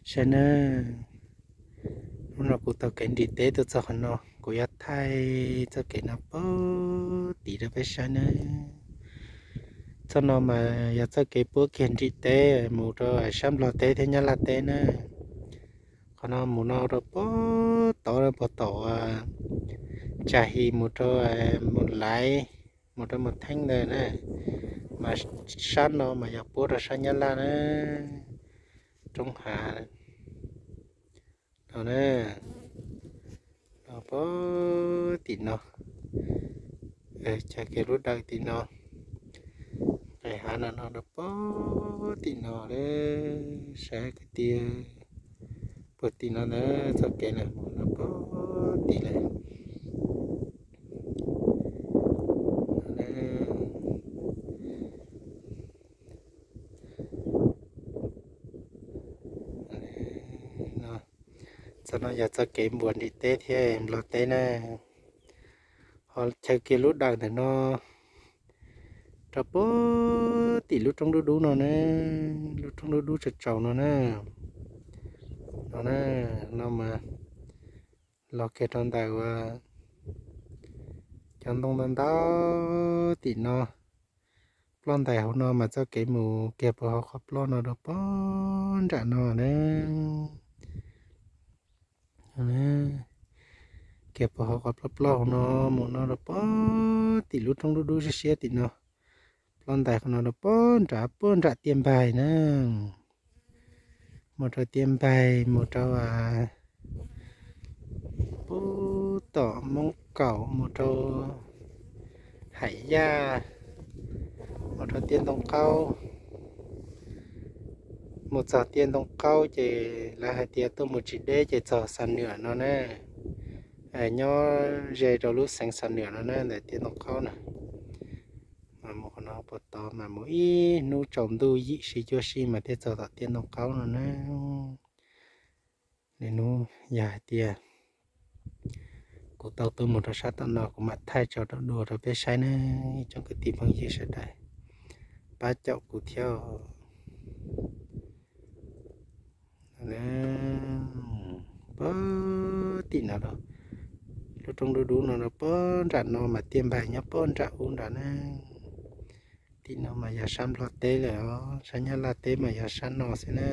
Saib nawb, hnub no kuv taug kev nrim teb tuaj txog qhov no, kuv yuav thaij txoj kev no pem tim rau peb saib nawb. Txoj no mas yog txoj kev puab kiag nrim teb mus rau sab Nplog teb thiab Nyab Laj teb na. Qhov no mus no rau pem tod, rau pem tom Tsas His mus rau Mus Laiv, mus rau Mus Theeb ntawd na. Mas sab no mas yog puab rau sab Nyab Laj na, roob hav no na, no pem tim no, chaw kev lub dawm tim no, nqes hav no no rau pem tim no, saib kwv tij, puag tim no ntag, txoj kev na mus rau pem tim lawm. Txoj no yog txoj kev npuab nrim teb thiab Nplog teb na. Ho chaw kev lub dawm ntawm no rau pem tim lub roob dub dub no na, lub roob dub dub tsaus tsaus no na. No na, no mas los kiag rau ntawm uas cov ntoo ntau ntau tim no. Ploj ntais hauv no mas txoj kev mus kiag puag hauv qhov ploj no rau pem nram no na. Kiag puag hauv qhov ploj ploj hauv no mus no rau pem tim lub roob dub dub siab siab tim no. Ploj ntais qhov no rau pem nram, pem nram Tiaj Npaig na. Mus rau Tiaj Npaig, mus rau pem tom Moob Kaum, mus rau Hais Yaj, mus rau Tiaj Ntoo Qaub. Mus txog Tiaj Ntoo Qaub ces lawv hais tias tuaj mus tsis deb ces txog Xam Nwam no na. Nyob ze rau lub xeev Xam Nwam no na, ntawm Tiaj Ntoo Qaub na. Mas mus qhov no puag tod mas mus ib hnub tsaus ntuj yim sij cuaj sij mas thiaj txog tom Tiaj Ntoo Qaub no na. Lwm hnub yog hais tias kuv tau tuaj mus rau sab tom no kuv mam thaij tso rau dua rau peb saib na, ib tsoom kwv tij phooj ywg sawv daws pab caum kuv thiab. Pem tim no, lub roob dub dub no rau pem nram no mas Tiaj Npaig nyob pem nram ub nrad na. Tim no mas yog sab Nplog teb lawm os, sab Nyab Laj teb mas yog sab no xwb na.